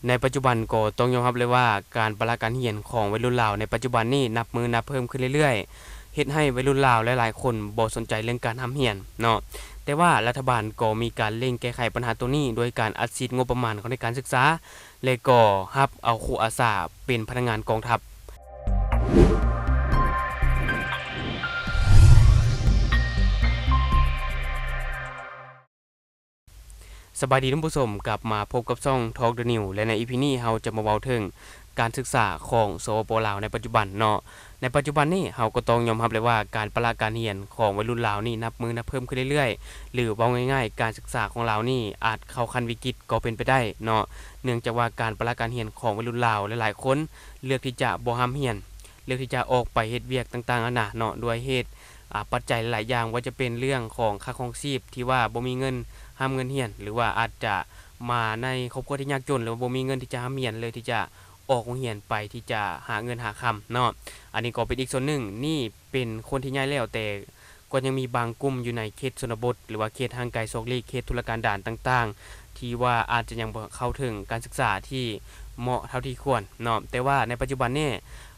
ໃນປັດຈຸບັນກໍຕ້ອງຍອມຮັບເລີຍວ່າ ການປະລະການຮຽນຂອງໄວລຸ້ນລາວໃນປັດຈຸບັນນີ້ນັບມື້ນັບເພີ່ມຂຶ້ນເລື້ອຍໆ, ເຮັດໃຫ້ໄວລຸ້ນລາວຫຼາຍໆຄົນບໍ່ສົນໃຈເລື່ອງການຮ່ຳຮຽນເນາະ. ແຕ່ວ່າລັດຖະບານກໍມີການເລັ່ງແກ້ໄຂບັນຫາໂຕນີ້ ໂດຍການອັດສີດງົບປະມານເຂົ້າໃນການສຶກສາ ແລະ ກໍຮັບເອົາຄູອາສາເປັນພະນັກງານກອງທັບ. ສະບາຍດີທ່ານຜູ້ຊົມ, ກັບມາພົບກັບຊ່ອງ Talk the News ແລະ ໃນ ອີ ພີ ນີ້ເຮົາຈະມາເວົ້າເຖິງການສຶກສາຂອງ ສປປ ລາວ ໃນປັດຈຸບັນເນາະ. ໃນປັດຈຸບັນນີ້ເຮົາກໍຕ້ອງຍອມຮັບເລີຍວ່າ ການປະລະການຮຽນຂອງໄວລຸ້ນລາວນີ້ນັບມື້ນັບເພີ່ມຂຶ້ນເລື້ອຍໆ ຫຼື ເວົ້າງ່າຍໆ ການສຶກສາຂອງລາວນີ້ອາດເຂົ້າຂັ້ນວິກິດກໍເປັນໄປໄດ້ເນາະ, ເນື່ອງຈາກວ່າການປະລະການຮຽນຂອງໄວລຸ້ນລາວຫຼາຍໆຄົນເລືອກທີ່ຈະບໍ່ຮ່ຳຮຽນ, ເລືອກທີ່ຈະອອກໄປເຮັດວຽກຕ່າງໆນານາເນາະ ດ້ວຍເຫດ ອາ ປັດໄຈຫຼາຍໆຢ່າງ, ບໍ່ວ່າຈະເປັນເລື່ອງຂອງຄ່າຄອງຊີບທີ່ວ່າບໍ່ມີເງິນຮ່ຳເງິນຮຽນ ຫຼືວ່າອາດຈະມາໃນຄອບຄົວທີ່ຍາກຈົນ ຫຼືວ່າບໍ່ມີເງິນທີ່ຈະຮ່ຳຮຽນ ເລີຍທີ່ຈະອອກໂຮງຮຽນໄປທີ່ຈະຫາເງິນຫາຄຳເນາະ. ອັນນີ້ກໍເປັນອີກສ່ວນໜຶ່ງ, ນີ້ເປັນຄົນທີ່ໃຫຍ່ແລ້ວ ແຕ່ກໍຍັງມີບາງກຸ່ມຢູ່ໃນເຂດຊົນນະບົດ ຫຼືວ່າເຂດຫ່າງໄກສອກຫຼີກ, ເຂດທຸລະກັນດານຕ່າງໆ ທີ່ວ່າອາດຈະຍັງບໍ່ເຂົ້າເຖິງການສຶກສາທີ່ເໝາະເທົ່າທີ່ຄວນເນາະ. ແຕ່ວ່າໃນປັດຈຸບັນນີ້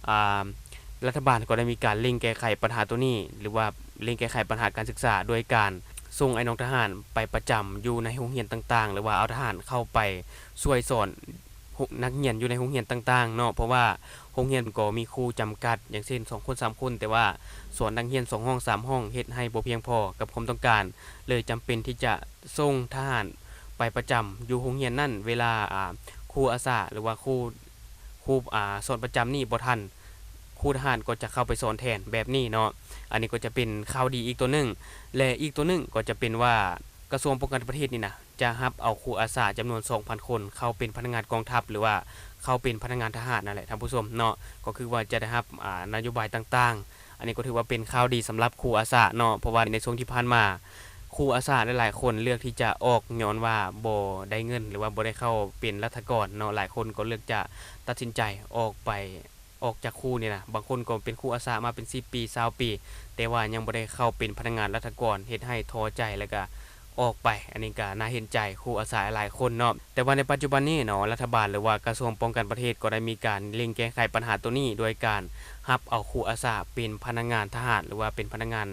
ອາ ລັດຖະບານກໍໄດ້ມີການເລັ່ງແກ້ໄຂບັນຫາໂຕນີ້ ຫຼືວ່າເລັ່ງແກ້ໄຂບັນຫາການສຶກສາ ໂດຍການສົ່ງໄອ້ນ້ອງທະຫານໄປປະຈຳຢູ່ໃນໂຮງຮຽນຕ່າງໆ ຫຼືວ່າເອົາທະຫານເຂົ້າໄປຊ່ວຍສອນນັກຮຽນຢູ່ໃນໂຮງຮຽນຕ່າງໆເນາະ, ເພາະວ່າໂຮງຮຽນກໍມີຄູຈຳກັດ ຢ່າງເຊັ່ນ ສອງຄົນ ສາມຄົນ, ແຕ່ວ່າສອນນັກຮຽນສອງຫ້ອງ ສາມຫ້ອງ ເຮັດໃຫ້ບໍ່ພຽງພໍກັບຄວາມຕ້ອງການ, ເລີຍຈຳເປັນທີ່ຈະສົ່ງທະຫານໄປປະຈຳຢູ່ໂຮງຮຽນນັ້ນ ເວລາ ອາ ຄູອາສາ ຫຼືວ່າຄູ ຄູ ອາ ສອນປະຈຳນີ້ບໍ່ທັນ, ຄູທະຫານກໍຈະເຂົ້າໄປສອນແທນແບບນີ້ເນາະ. ອັນນີ້ກໍຈະເປັນຂ່າວດີອີກຕົວໜຶ່ງ ແລະ ອີກຕົວໜຶ່ງກໍຈະເປັນວ່າ ກະຊວງປ້ອງກັນປະເທດນີ້ນະ ຈະຮັບເອົາຄູອາສາຈຳນວນສອງພັນຄົນເຂົ້າເປັນພະນັກງານກອງທັບ ຫຼືວ່າເຂົ້າເປັນພະນັກງານທະຫານນັ້ນແຫຼະທ່ານຜູ້ຊົມເນາະ, ກໍຄືວ່າຈະໄດ້ຮັບ ອາ ນະໂຍບາຍຕ່າງໆ. ອັນນີ້ກໍຖືວ່າເປັນຂ່າວດີສຳລັບຄູອາສາເນາະ, ເພາະວ່າໃນຊ່ວງທີ່ຜ່ານມາ ຄູອາສາຫຼາຍໆຄົນເລືອກທີ່ຈະອອກຍ້ອນວ່າບໍ່ໄດ້ເງິນ ຫຼືວ່າບໍ່ໄດ້ເຂົ້າເປັນລັດຖະກອນເນາະ, ຫຼາຍຄົນກໍເລືອກຈະຕັດສິນໃຈອອກໄປ ອອກຈາກຄູນີ້ນະ, ບາງຄົນກໍເປັນຄູອາສາມາເປັນສິບປີ ຊາວປີ ແຕ່ວ່າຍັງບໍ່ໄດ້ເຂົ້າເປັນພະນັກງານລັດຖະກອນ, ເຮັດໃຫ້ທໍ້ໃຈ ແລ້ວກະອອກໄປ. ອັນນີ້ກະໜ້າເຫັນໃຈຄູອາສາຫຼາຍໆຄົນເນາະ. ແຕ່ວ່າໃນປັດຈຸບັນນີ້ເນາະ ລັດຖະບານ ຫຼືວ່າກະຊວງປ້ອງກັນປະເທດ ກໍໄດ້ມີການເລັ່ງແກ້ໄຂບັນຫາໂຕນີ້ ໂດຍການຮັບເອົາຄູອາສາເປັນພະນັກງານທະຫານ ຫຼືວ່າເປັນພະນັກງານ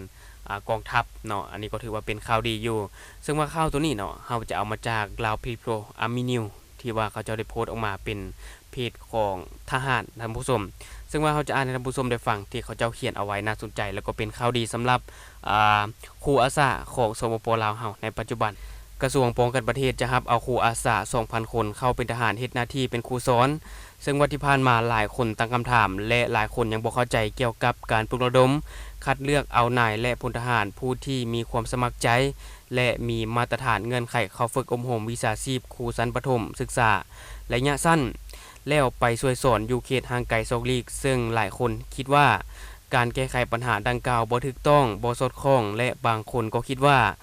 ອາ ກອງທັບເນາະ. ອັນນີ້ກໍຖືວ່າເປັນຂ່າວດີຢູ່, ເຊິ່ງວ່າຂ່າວໂຕນີ້ເນາະ ເຮົາຈະເອົາມາຈາກ Lao People Army News ທີ່ວ່າເຂົາເຈົ້າໄດ້ໂພສອອກມາເປັນເພຈຂອງທະຫານ ທ່ານຜູ້ຊົມ, ເຊິ່ງວ່າເຮົາຈະອ່ານໃຫ້ທ່ານຜູ້ຊົມໄດ້ຟັງ ທີ່ເຂົາເຈົ້າຂຽນເອົາໄວ້. ໜ້າສົນໃຈ ແລ້ວກໍເປັນຂ່າວດີສຳລັບ ອາ ຄູອາສາຂອງ ສປປ ລາວ ເຮົາໃນປັດຈຸບັນ. ກະຊວງປ້ອງກັນປະເທດຈະຮັບເອົາຄູອາສາສອງພັນຄົນເຂົ້າເປັນທະຫານ ເຮັດໜ້າທີ່ເປັນຄູສອນ, ເຊິ່ງວ່າທີ່ຜ່ານມາຫຼາຍຄົນຕັ້ງຄຳຖາມ ແລະ ຫຼາຍຄົນຍັງບໍ່ເຂົ້າໃຈກ່ຽວກັບການປຸກລະດົມຄັດເລືອກເອົານາຍ ແລະ ພົນທະຫານຜູ້ທີ່ມີຄວາມສະໝັກໃຈ ແລະ ມີມາດຕະຖານເງື່ອນໄຂເຂົ້າຝຶກອົບຮົມວິຊາຊີບຄູຊັ້ນປະຖົມສຶກສາໄລຍະສັ້ນ ແລ້ວໄປຊ່ວຍສອນຢູ່ເຂດຫ່າງໄກສອກຫຼີກ, ເຊິ່ງຫຼາຍຄົນຄິດວ່າການແກ້ໄຂບັນຫາດັ່ງກ່າວບໍ່ຖືກຕ້ອງ, ບໍ່ສອດຄ່ອງ ແລະ ບາງຄົນກໍຄິດວ່າ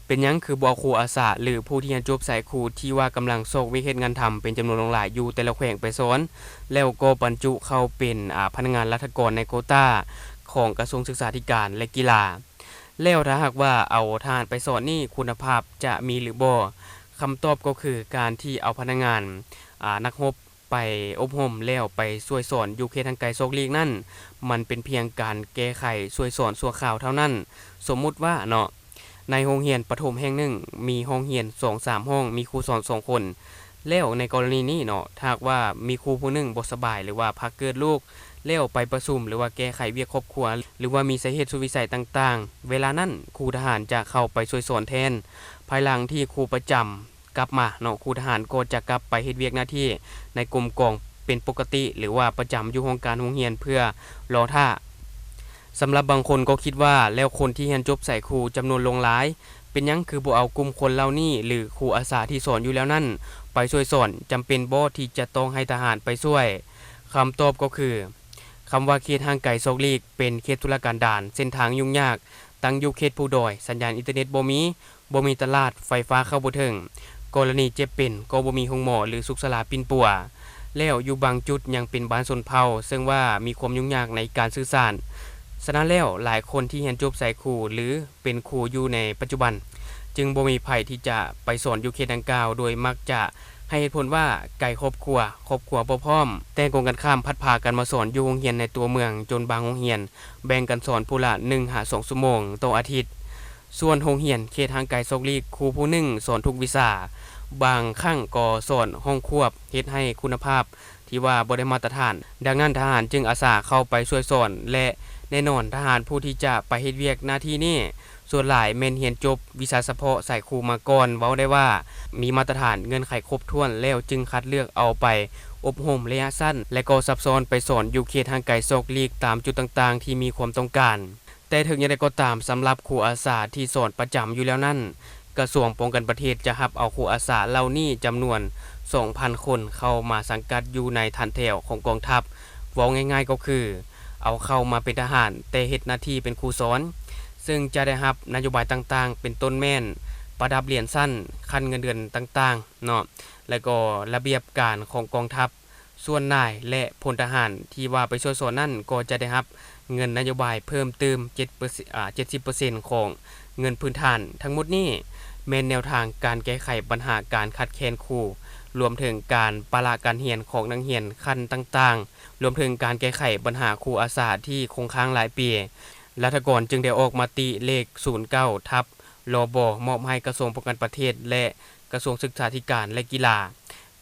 ເປັນຫຍັງຄືບໍ່ເອົາຄູອາສາ ຫຼື ຜູ້ທີ່ຮຽນຈົບສາຍຄູທີ່ວ່າກຳລັງຊອກວຽກເຮັດງານທຳເປັນຈຳນວນຫຼວງຫຼາຍຢູ່ແຕ່ລະແຂວງໄປສອນ ແລ້ວກໍບັນຈຸເຂົ້າເປັນ ອາ ພະນັກງານລັດຖະກອນໃນໂກຕາຂອງກະຊວງສຶກສາທິການ ແລະ ກິລາ. ແລ້ວຖ້າຫາກວ່າເອົາທະຫານໄປສອນນີ້ ຄຸນນະພາບຈະມີຫຼືບໍ່? ຄຳຕອບກໍຄື ການທີ່ເອົາພະນັກງານ ອາ ນັກຮົບ ໄປອົບຮົມແລ້ວໄປຊ່ວຍສອນຢູ່ເຂດຫ່າງໄກສອກຫຼີກນັ້ນ ມັນເປັນພຽງການແກ້ໄຂຊ່ວຍສອນຊົ່ວຄາວເທົ່ານັ້ນ. ສົມມຸດວ່າເນາະ ໃນໂຮງຮຽນປະຖົມແຫ່ງໜຶ່ງ ມີຫ້ອງຮຽນສອງສາມຫ້ອງ ມີຄູສອນສອງຄົນ, ແລ້ວໃນກໍລະນີນີ້ເນາະ ຖ້າຫາກວ່າມີຄູຜູ້ໜຶ່ງບໍ່ສະບາຍ ຫຼືວ່າພັກເກີດລູກ ແລ້ວໄປປະຊຸມ ຫຼືວ່າແກ້ໄຂວຽກຄອບຄົວ ຫຼືວ່າມີສາເຫດສຸດວິໄສຕ່າງໆ, ເວລານັ້ນຄູທະຫານຈະເຂົ້າໄປຊ່ວຍສອນແທນ. ພາຍຫຼັງທີ່ຄູປະຈຳ ກັບມາເນາະ ຄູທະຫານກໍຈະກັບໄປເຮັດວຽກໜ້າທີ່ໃນກົມກອງເປັນປົກກະຕິ ຫຼືວ່າປະຈຳຢູ່ຫ້ອງການໂຮງຮຽນເພື່ອລໍຖ້າ. ສຳລັບບາງຄົນກໍຄິດວ່າ ແລ້ວຄົນທີ່ຮຽນຈົບສາຍຄູຈຳນວນຫຼວງຫຼາຍ ເປັນຫຍັງຄືບໍ່ເອົາກຸ່ມຄົນເຫຼົ່ານີ້ ຫຼື ຄູອາສາທີ່ສອນຢູ່ແລ້ວນັ້ນໄປຊ່ວຍສອນ? ຈຳເປັນບໍ່ທີ່ຈະຕ້ອງໃຫ້ທະຫານໄປຊ່ວຍ? ຄຳຕອບກໍຄື ຄຳວ່າເຂດຫ່າງໄກສອກຫຼີກ ເປັນເຂດທຸລະກັນດານ, ເສັ້ນທາງຫຍຸ້ງຍາກ, ຕັ້ງຢູ່ເຂດພູດອຍ, ສັນຍານອິນເຕີເນັດບໍ່ມີ, ບໍ່ມີຕະຫຼາດ, ໄຟຟ້າເຂົ້າບໍ່ເຖິງ, ກໍລະນີເຈັບເປັນກໍບໍ່ມີໂຮງໝໍ ຫຼື ສຸກສາລາປິ່ນປົວ, ແລ້ວຢູ່ບາງຈຸດຍັງເປັນບ້ານຊົນເຜົ່າ ເຊິ່ງວ່າມີຄວາມຫຍຸ້ງຍາກໃນການສື່ສານ. ສະນັ້ນແລ້ວ ຫຼາຍຄົນທີ່ຮຽນຈົບສາຍຄູ ຫຼື ເປັນຄູຢູ່ໃນປັດຈຸບັນ ຈຶ່ງບໍ່ມີໃຜທີ່ຈະໄປສອນຢູ່ເຂດດັ່ງກ່າວ, ໂດຍມັກຈະ ໃຫ້ເຫດຜົນວ່າໄກຄອບຄົວ, ຄອບຄົວບໍ່ພ້ອມ, ແຕ່ກົງກັນຂ້າມພັດພາກັນມາສອນຢູ່ໂຮງຮຽນໃນຕົວເມືອງ, ຈົນບາງໂຮງຮຽນແບ່ງກັນສອນຜູ້ລະໜຶ່ງຫາສອງຊົ່ວໂມງຕໍ່ອາທິດ. ສ່ວນໂຮງຮຽນເຂດຫ່າງໄກຊອກຫຼີກ, ຄູຜູ້ໜຶ່ງສອນທຸກວິຊາ, ບາງຄັ້ງກໍສອນຫ້ອງຄວບ, ເຮັດໃຫ້ຄຸນນະພາບ ທີ່ວ່າບໍ່ໄດ້ມາດຕະຖານ. ດັ່ງນັ້ນ ທະຫານຈຶ່ງອາສາເຂົ້າໄປຊ່ວຍສອນ ແລະ ແນ່ນອນ ທະຫານຜູ້ທີ່ຈະໄປເຮັດວຽກໜ້າທີ່ນີ້ ສ່ວນຫຼາຍແມ່ນຮຽນຈົບວິຊາສະເພາະສາຍຄູມາກ່ອນ. ເວົ້າໄດ້ວ່າມີມາດຕະຖານ, ເງື່ອນໄຂຄົບຖ້ວນແລ້ວຈຶ່ງຄັດເລືອກເອົາໄປອົບຮົມໄລຍະສັ້ນ ແລະ ກໍຊັບຊ້ອນໄປສອນຢູ່ເຂດຫ່າງໄກຊອກຫຼີກຕາມຈຸດຕ່າງໆທີ່ມີຄວາມຕ້ອງການ. ແຕ່ເຖິງຢ່າງໃດກໍຕາມ, ສຳລັບຄູອາສາທີ່ສອນປະຈຳຢູ່ແລ້ວນັ້ນ, ກະຊວງປ້ອງກັນປະເທດຈະຮັບເອົາຄູອາສາເຫຼົ່ານີ້ຈຳນວນສອງພັນຄົນເຂົ້າມາສັງກັດຢູ່ໃນຖັນແຖວຂອງກອງທັບ. ເວົ້າງ່າຍໆກໍຄື ເອົາເຂົ້າມາເປັນທະຫານ, ແຕ່ເຮັດໜ້າທີ່ເປັນຄູສອນ, ເຊິ່ງຈະໄດ້ຮັບນະໂຍບາຍຕ່າງໆ ເປັນຕົ້ນແມ່ນປະດັບຫຼຽນຊັ້ນ, ຂັ້ນເງິນເດືອນຕ່າງໆເນາະ, ແລະ ກໍລະບຽບການຂອງກອງທັບ. ສ່ວນນາຍ ແລະ ພົນທະຫານທີ່ວ່າໄປຊ່ວຍສອນນັ້ນ ກໍຈະໄດ້ຮັບເງິນນະໂຍບາຍເພີ່ມຕື່ມເຈັດເປີເຊັນ ອາ ເຈັດສິບເປີເຊັນຂອງເງິນພື້ນຖານ. ທັງໝົດນີ້ແມ່ນແນວທາງການແກ້ໄຂບັນຫາການຂາດແຄນຄູ, ລວມເຖິງການປະລະການຮຽນຂອງນັກຮຽນຂັ້ນຕ່າງໆ, ລວມເຖິງການແກ້ໄຂບັນຫາຄູອາສາທີ່ຄົງຄ້າງຫຼາຍປີ. ລັດຖະກອນຈຶ່ງໄດ້ອອກມະຕິເລກສູນເກົ້າ ທັບ ລບ ມອບໃຫ້ກະຊວງປ້ອງກັນປະເທດ ແລະ ກະຊວງສຶກສາທິການ ແລະ ກິລາ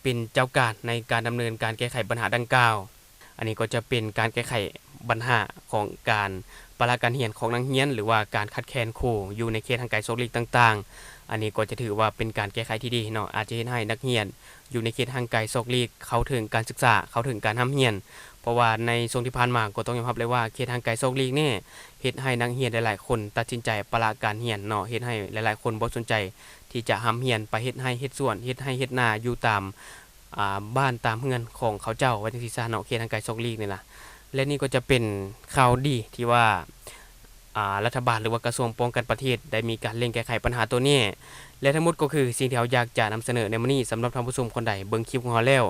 ເປັນເຈົ້າການໃນການດຳເນີນການແກ້ໄຂບັນຫາດັ່ງກ່າວ. ອັນນີ້ກໍຈະເປັນການແກ້ໄຂບັນຫາຂອງການປະລະການຮຽນຂອງນັກຮຽນ ຫຼືວ່າການຂາດແຄນຄູຢູ່ໃນເຂດຫ່າງໄກຊອກຫຼີກຕ່າງໆ. ອັນນີ້ກໍຈະຖືວ່າເປັນການແກ້ໄຂທີ່ດີເນາະ, ອາດຈະເຮັດໃຫ້ນັກຮຽນຢູ່ໃນເຂດຫ່າງໄກຊອກຫຼີກເຂົ້າເຖິງການສຶກສາ, ເຂົ້າເຖິງການຮ່ຳຮຽນ, ເພາະວ່າໃນຊ່ວງທີ່ຜ່ານມາກໍຕ້ອງຍອມຮັບເລີຍວ່າ ເຂດຫ່າງໄກຊອກຫຼີກນີ້ເຮັດໃຫ້ນັກຮຽນຫຼາຍໆຄົນຕັດສິນໃຈປະລະການຮຽນເນາະ, ເຮັດໃຫ້ຫຼາຍໆຄົນບໍ່ສົນໃຈ ທີ່ຈະຮ່ຳຮຽນໄປເຮັດໄຮ່ເຮັດສວນ, ເຮັດໄຮ່ເຮັດນາຢູ່ຕາມ ອ່າ ບ້ານຕາມເຮືອນຂອງເຂົາເຈົ້າ ວ່າຈັ່ງຊີ້ຊະເນາະ, ເຂດຫ່າງໄກຊອກຫຼີກນີ້ລະ. ແລະ ນີ້ກໍຈະເປັນຂ່າວດີທີ່ວ່າ ອ່າ ລັດຖະບານ ຫຼືວ່າກະຊວງປ້ອງກັນປະເທດ ໄດ້ມີການເລັ່ງແກ້ໄຂບັນຫາໂຕນີ້. ແລະ ທັງໝົດກໍຄືສິ່ງທີ່ເຮົາຢາກຈະນຳສະເໜີໃນມື້ນີ້. ສຳລັບທ່ານຜູ້ຊົມຄົນໃດເບິ່ງຄລິບຂອງເຮົາແລ້ວ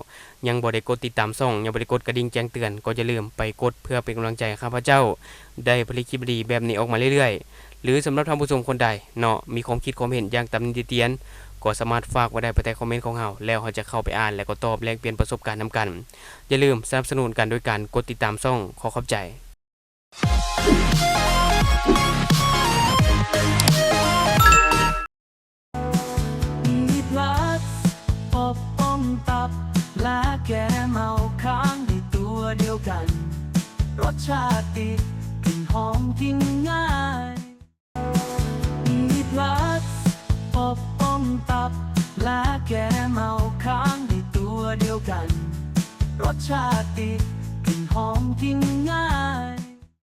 ຍັງບໍ່ໄດ້ກົດຕິດຕາມຊ່ອງ, ຍັງບໍ່ໄດ້ກົດກະດິ່ງແຈ້ງເຕືອນ, ກໍຢ່າລືມໄປກົດເພື່ອເປັນກຳລັງໃຈໃຫ້ຂ້າພະເຈົ້າໄດ້ຜະລິດຄລິບດີໆແບບນີ້ອອກມາເລື້ອຍໆ. ຫຼື ສຳລັບທ່ານຜູ້ຊົມຄົນໃດເນາະ ມີຄວາມຄິດຄວາມເຫັນຢ່າງຕຳໜິຕິຕຽນ ກໍສາມາດຝາກໄວ້ໄດ້ພາຍໃຕ້ຄອມເມັນຂອງເຮົາ ແລ້ວເຮົາຈະເຂົ້າໄປອ່ານ ແລະ ກໍຕອບແລກປ່ຽນປະສົບການນຳກັນ. ຢ່າລືມສະໜັບສະໜູນກັນໂດຍການກົດຕິດຕາມຊ່ອງ. ຂໍຂອບໃຈ. ມີບລັສ ປົກປ້ອງຕັບ ແລະ ແກ້ເມົາຄ້າງໃນຕົວດຽວກັນ. ລົດຊາດດີ ກິ່ນຫອມກິນງ່າຍ. ມີບລັສ ປົກປ້ອງຕັບ ແລະ ແກ້ເມົາຄ້າງໃນຕົວດຽວກັນ. ລົດຊາດດີ ກິ່ນຫອມກິນ